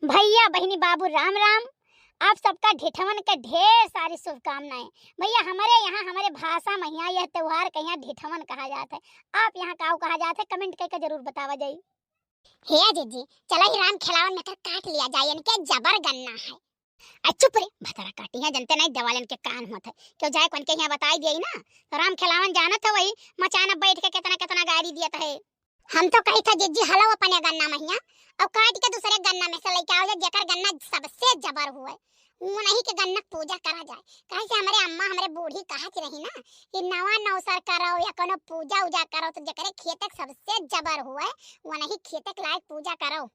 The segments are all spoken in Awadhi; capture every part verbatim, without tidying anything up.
भइया, बहिनी, बाबू, राम राम। आप सबका ढिठवन के ढेर सारी शुभकामनाएं। भइया, हमरे यहाँ, हमरे भाषा में यहाँ यह त्योहार के यहाँ ढिठवन कहा जात है। आप यहाँ काऊ कहा जात है, comment कइके जरूर बतावा जाई। हे जिज्जी, चला ही राम खेलावन में कर काट लिया जाए, इनके जबर गन्ना है। आ चुप रे, भतरा काटी है, जनते नहीं देवालन के कान होत है। क्यों जाए कौन के यहाँ बताई दिया ना, तो राम खेलावन जानत है वही मचान बैठ के कितना कितना गारी दियत है। हम तो कही था जिज्जी हलो अपने गन्ना महिया और काट के दूसरे गन्ना में से लेके आओ जा, जेकर गन्ना सबसे जबर हुए, वो नहीं के गन्ना पूजा करा जाए। काहे से हमरे अम्मा, हमरे बूढ़ी कहत रही ना कि नवा नौसर करो या कोनो पूजा उजा करो तो जेकरे खेतक सबसे जबर हुए, वो नहीं खेतक लायक पूजा करो।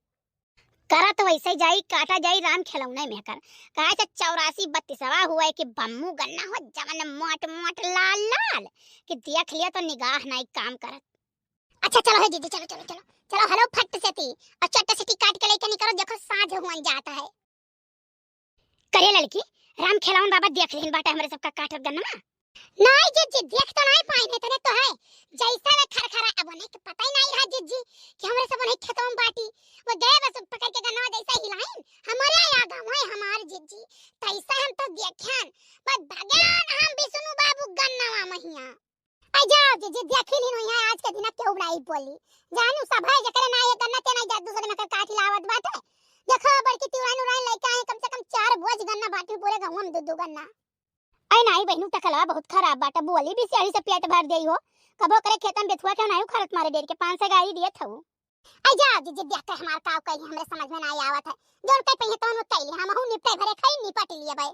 करा तो वैसे जाई, काटा जाई राम खिलौने में कर। काहे से चौरासी बत्तीसवा हुए कि बम्मू गन्ना हो जवन मोट मोट लाल लाल कि देख लिया तो निगाह नहीं काम करत। अच्छा चलो हे दीदी, चलो चलो चलो चलो, हलो फट से ती और चट से ती काट के लेके निकलो, देखो साँझ हुअन जाता है। करे ललकी, राम खेलावन बाबा देख लेन बाटे हमरे सबका काटत गन्ना। नहीं जिज्जी, देख तो नहीं पाइन है, तने तो है जैसा वे खरखरा, अब उन्हें के पता ही नहीं रहा जिज्जी कि हमरे सब उन्हें खेतों में बाटी। वो गए बस पकड़ के गन्ना जैसा हिलाइन, हमरे आ गए हमार जिज्जी, तैसा हम तो देखेन, बस भगवान हम विष्णु बाबू गन्नवा महिया। आई जाओ जिज्जी, देखी लीन हुई है आज के दिन केहू नाई बोली। जानू सब है जेकरे ना ये गन्ना ते नाई जा दूसरे में कर काट लावत बाटे। देखो बड़की तिवराइन उराइन लेके आए, कम से कम चार बोझ गन्ना बाटी पूरे गाँव में दू दू गन्ना। आई नाई बहनू, टकलवा बहुत खराब बाटे, बोली भी सही से पेट भर देई हो। कबो करे खेतन बेथुआ के नाई उखड़त मारे डेर के पाँच सौ गारी दिए थऊ। आई जाओ जिज्जी, देख के हमार काव कही हमरे समझ में नाई आवत है। जोन कह पइहे तोन कइली, हम हूँ निपटे भरे खाई निपट लिए बे।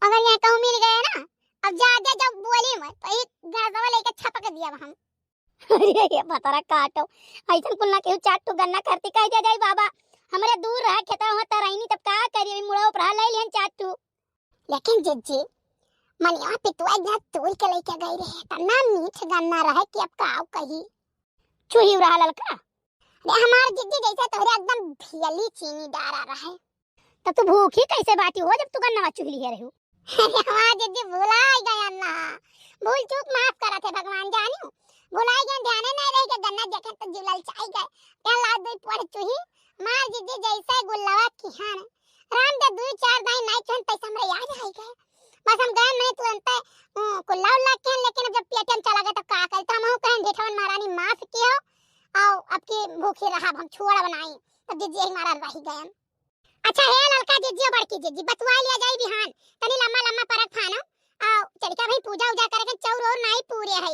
अगर यहाँ कहूँ मिल गए ना, अब ज्यादा जब बोली मत, तो एक गड़दवा लेके छपक दिया हम। अरे ये भतरा काटो, ऐसन कुल ना केहू चार ठो गन्ना करती कह दिया जाई बाबा, हमरे दूर रहा खेता हुआ तरैनी तब का करी, अभी मुड़ो पर ले लिहन चार ठो। लेकिन जिज्जी, मनिया पितुआ इतना तोड़ के लेके गई रहे, इतना मीठ गन्ना रहे कि अब काव कही। चुही रहा ललका। अरे हमार जिज्जी जैसे तोहरे एकदम भियली चीनी डारा रहे। तो तू भूखी कैसे बाटी हो जब तू गन्नवा चुगली है रहू? अरे हमार जिज्जी भुलाई गया ना, भूल चूक माफ करा थे भगवान जानियो, भुलाई गया, ध्यान नहीं रही के गन्ना देखे तो जिलल चाही गए। या ला दो पड़ चुही, मार जिज्जी जैसे गुल्लवा किहान। राम दे दुई चार दाई नाई चुहन तैसे हमरे याद आई गए। बस हम गए नहीं तुरंत कुल्ला उल्ला के, लेकिन अब जब पेटीएम चला गया तो का करी, तो हम कहन ढिठवन महारानी माफ कियो, आओ अब की भूखी रहा हम छोड़ बनाई, तो जिज्जी यही मारा रही गए। अच्छा हे ललका जिज्जी और बड़की जिज्जी, बतुआ लिया जाई बिहान, तनी लम्मा लम्मा परक फानो, आओ चलिका भाई पूजा उजा करके चौर और नाई पूरे है।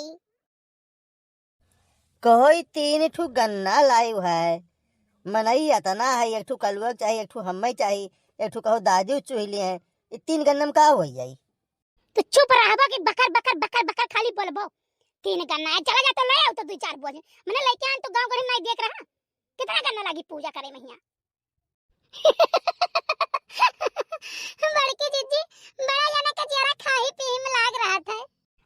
कहो ई तीन ठू गन्ना लाइव है, मनई अतना है, एक ठू कलुआ चाही, एक ठू हम्मे चाही, एक ठू कहो दादी चुहली है, ई तीन गन्ना में का हो जाई? तू चुप रहबो कि बकर बकर बकर बकर खाली बोलबो? तीन गन्ना है, चला जा तो ले आओ तो दो चार बोझ, मने लेके आन तो गाँव गढ़ी माई देख रहा, कितना गन्ना लागी पूजा करे महिया। बड़की जिज्जी, बड़ा जना के जियरा खाही पीही में लाग रहा था।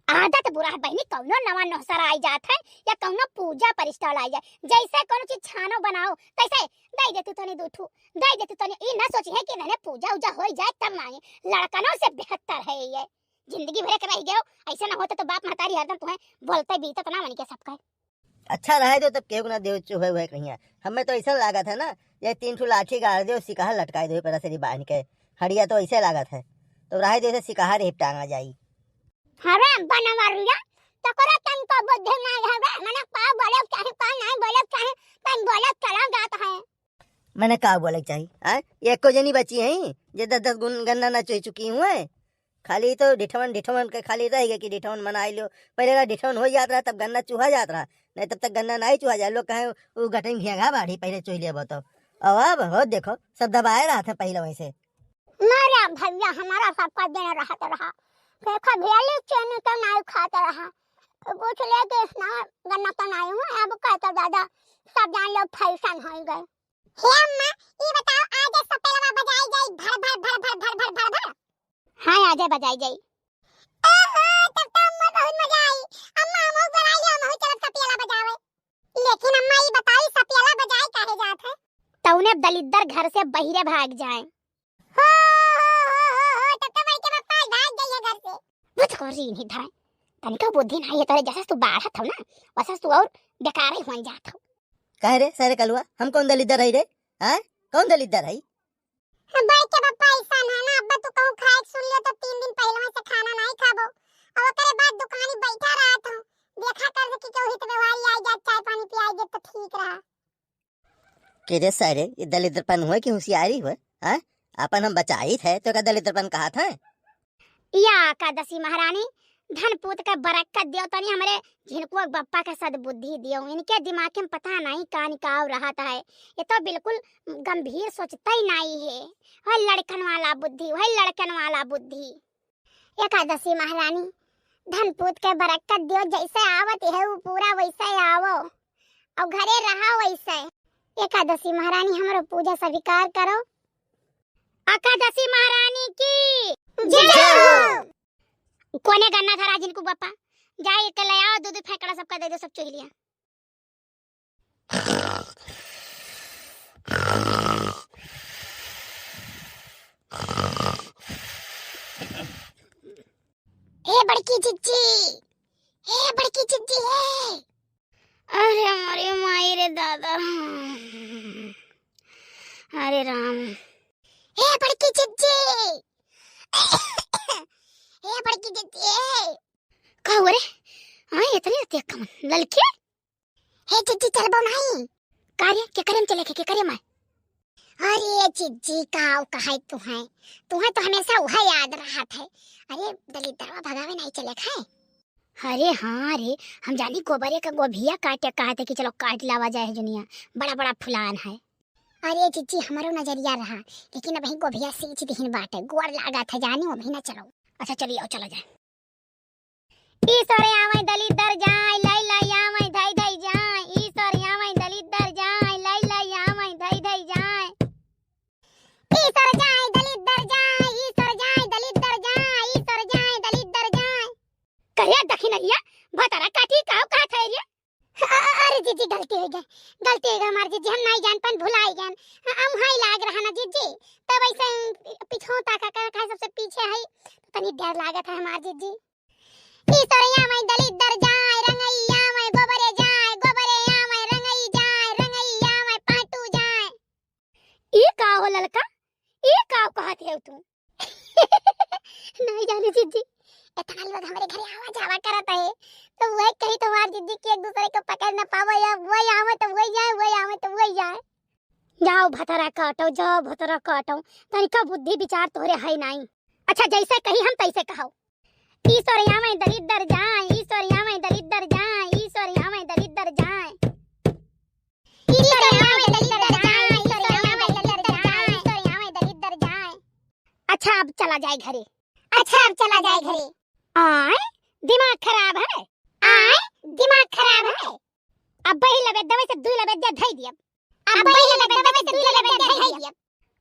आदत बुरा है बहनी, कौनो नवा नौसर आई जात है या कौनो पूजा पर stall आई जाए, जैसे कौनो चीज छानो बनाओ तैसे दे दे तू तनी दू ठू, दे दे तू तनी, ई ना सोची है कि मैंने पूजा उजा हो जाए तब मांगे, लड़कनों से बेहतर है ये। जिंदगी भरे के रह गयो, ऐसे ना होते तो बाप महतारी हरदम तुम्हें बोलते बीतत ना मन के सबका। अच्छा रहे दो तब केहू ना देव चुहे हुए कहिया। हमें तो ऐसा लागत है ना, ये तीन ठो लाठी गाड़ दो, सिकहा लटकाई दो पर रसरी बांध के। हड़िया तो ऐसे लागत है, तो रहे दो, इसे सिकहा रे टांगा जाई। हरे बनवरिया, तोकरा तनको बुद्धि नाई हवे, मने का बोले चाहे, का नाई बोले चाहे, तन बोले चला जात है। मने का बोले चाही, आय? एको जनी बची है, जे दस दस गुन गन्ना ना चुह चुकी हुए। खाली तो ढिठवन, ढिठवन के खाली रह गए कि ढिठवन मनाई लियो। पहले का ढिठवन हो जात रहा, तब गन्ना चुहा जात रहा, नहीं तब तक गन्ना नहीं चुहा जाए। लोग कहे, "उ गटन घेघा बाढ़ी, पहले चुह लिया तो।" अब, अब हो देखो, सब दबाए रहा था पहले वैसे। मारा भैया, हमारा सबका दिन रहत रहा, देखो भेली चेनी तो नहीं खात रहा, तो पूछ ले कि इतना गन्ना तो नहीं हुआ, अब कहता दादा, सब जान लो फैशन हो गए। हे अम्मा, ई बताओ, आज सपेलवा बजाई जाई भर, भर, भर? हाँ, आज बजाई जाई। ओहो, तब तो अम्मा बहुत मजा आई। अम्मा, हमहू बुलाई लियो, हमहू चलब सपेला बजावे। लेकिन अम्मा, ई बताओ, ई सपेला बजाए काहे जात है? तौने दलिद्दर घर से बहिरे भाग जाए। हो, हो, हो, हो, हो, तब तो बड़के पप्पा आज भाग जाइए घर से। बुझ को री नहीं धरे। तनिको बुद्धि नहीं है तोरे, जैसे तू बाढ़त हो ना, वैसे तू और बेकार ही हुन जात हो। काहे रे, सारे कलुआ, हम कौन दलिद्दर है रे? हाँ? कौन दलिद्दर है? बड़के बप्पा, ऐसा ना ना, अब्बा तू कहूँ खाए के सुन लियो तो तीन दिन पहले से खाना नहीं खाबो। और ओकरे बाद दुकानी बैठा रहत हूँ, देखा कर कि केहू हित व्यवहारी आई जात, चाय पानी पियाई दे तो ठीक रहा। के रे सारे, ये दलिद्दरपन हुए कि होशियारी हुए? हाँ, अपन हम बचाइत है तो का दलिद्दरपन कहा था? या एकादशी महारानी, धन पूत के बरकत दियो, तनी हमरे झिनकुआ बप्पा के सद्बुद्धि दियो। इनके दिमाग में पता नहीं का निकाव रहत है, ये तो बिल्कुल गंभीर सोचते ही नहीं है। वह लड़कन वाला बुद्धि, वह लड़कन वाला बुद्धि। एकादशी महारानी, धन पूत के बरकत दियो, जैसे आवत है वो पूरा वैसे आवो, और घरे रहा वैसे। एकादशी महारानी, हमरो पूजा स्वीकार करो। एकादशी महारानी की जय हो। कोने गन्ना धरा झिनकू बप्पा, जाए के ले आओ, दो दो फेंकड़ा सबका दे दो, सब चुग लिया। हे बड़की जिज्जी, हे बड़की जिज्जी, हे। अरे हमारी माई रे दादा, अरे राम। हे बड़की जिज्जी, हे बड़की जिज्जी, हे। का हुआ रे? हाँ, इतनी रात का मन ललके? हे जिज्जी, चलबो नहीं? का रे, के करे में चले के, के करे में? अरे जिज्जी, का कहे तुहैं, तुहैं तो हमेशा वह याद रहत है। अरे दलिद्दरवा भगावे नहीं चले खाए। अरे हाँ रे, हम जानी गोबरे का गोभिया काटे कहते कि चलो काट लावा जाए है जुनिया, बड़ा बड़ा फुलान है। अरे जिज्जी, हमरो नजरिया रहा, लेकिन अबहीं गोभिया सींच दिहिन बाटे, गोड़ लागत है जानी, अबहीं ना चलो। अच्छा चलिए आओ, चला जाए। ईश्वर आवै दलिद्दर जाए, लाई लाई आवै धई धई जाए। ईश्वर आवै दलिद्दर जाए, लाई लाई आवै धई धई जाए। ईश्वर जाए दलिद्दर जाए, ईश्वर जाए दलिद्दर जाए, ईश्वर जाए दलिद्दर जाए। करे दखिनहिया, भतरा काटी काव कहत है रे? अ-, अ-, अरे जिज्जी, गलती होइ गै, गलती होइ गै हमार जिज्जी, हम नाहीं जान पान, भुलाइ गैन। हम हाई लाग रहा ना जिज्जी, तब ऐसे पिछों ताका का खाए सबसे पीछे है, तनी डर लागत है हमार जिज्जी। ईश्वरैया मैं दलिद्दर जाए, रंगैया मैं गोबरे जाए, गोबरैया मैं रंगई जाए, रंगैया मैं पाटू जाए। ई का हो ललका? ई का कहत है तू? नहीं जानी जिज्जी, इतना लोग हमरे घरे आवा जावा करत है, तो वह कही तुम्हार जिज्जी कि एक दूसरे को पकड़ न पावो, या वह आवे तो वह जाए, वह आवे तो वह जाए। जाओ भतरा काटो, जाओ भतरा काटो, तनिका बुद्धि विचार तोहरे है नहीं। अच्छा जैसे कही हम तैसे कहो। ईश्वरैया मैं दलिद्दर जाए, ईश्वरैया मैं दलिद्दर जाए, ईश्वरैया मैं दलिद्दर जाए। ईश्वरैया मैं दलिद्दर जाए, ईश्वरैया मैं दलिद्दर जाए, ईश्वरैया मैं दलिद्दर जाए। अच्छा अब चला जाए घरे। अच्छा अब चला जाए घरे। आय, दिमाग खराब है। आय, दिमाग खराब है। अब बही लबेद्दा वैसे दुई लबेद्दा धई दियब। अब बही लबेद्दा वैसे दुई लबेद्दा धई दियब।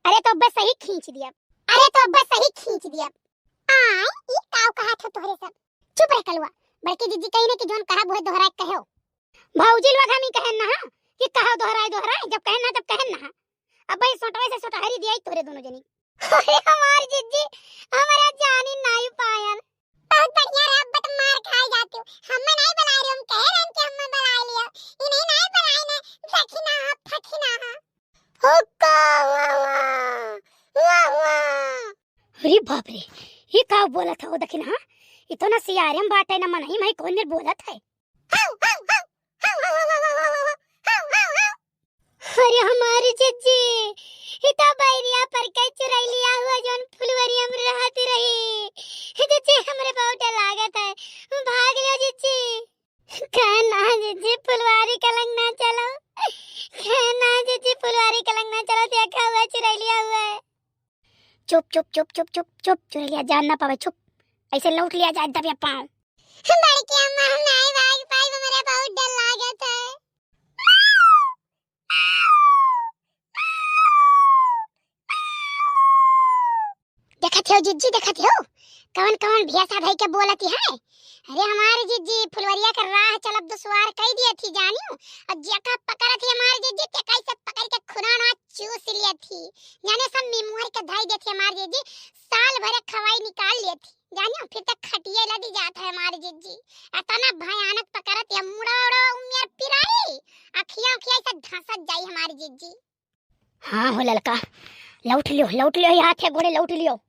अरे तो बस सही खींच दियब। अरे तो बस सही खींच दियब। आय, ई काव कहत हो तोहरे सब? चुप रह कलुआ। बड़की जिज्जी कही ना कि जौन कहब उहे दोहराए के कहो। भौजी लोग हम ही कहन ना कि कहो दोहराए दोहराए, जब कहन ना तब कहन ना। अब भाई सोटवे से सोटहरी दिया तोहरे दोनों जनी। अरे हमार जिज्जी, हमरा जानी नाई पायन। बहुत बढ़िया रे, अब तो मार खाए जाते हो। हम्मे नहीं बुलाए रहे, हम कह रहे हैं कि हम्मे बुलाए लियो। इन्हें नहीं बुलाए ना, फकीना हा, फकीना हा। हुक्का, वाह, वाह, वाह, वाह। अरे बाप रे, ये का बोलत हो दखिनहा? इतना सियारे में बाटे ना मनई में कौन मेर बोलत है? हाउ, हाउ, हाउ, हाउ। अरे हमारी जिज्जी, इता बैरिया पर के चुरैलिया हुआ जौन फुलवरिया में रहत रही। जिज्जी, हमरे बहुत डर लागत है, भाग लियो जिज्जी। कहना जिज्जी, फुलवारी कलंग ना चलो। कहना जिज्जी, फुलवारी कलंग ना चलो, देखा हुआ चुरैलिया हुआ है। चुप, चुप, चुप, चुरैलिया जान ना पावे, चुप। ऐसे लौट लिया जाए दबिया पाँव। बड़की अम्मा, हम नाई भाग पाई, हमरा बहुत डर लागत है। देखत हो जिज्जी, देखत हो, कवन कवन भेसा धई के बोलती है। अरे हमारी जिज्जी, फुलवरिया के राह चलब दुश्वार कई दिए थी जानियो। और जेका पकड़त ही हमारी जिज्जी, ते कैसे पकड़ के खुराना चूस लिए थी। जाने सब मिमुहर के धई देती हमारी जिज्जी, साल भर खवाई निकाल लिए थी। जानियो, फिर तक खटिए लदी जात है हमारी जिज्जी। इतना भयानक पकड़त या मुड़ा उड़ा उमियर पिराई, अखिया उखिया से धंसत जाई हमारी जिज्जी। हाँ हो ललका, लौट लियो, लौट लियो, ई हाथे गोड़े लौट लियो।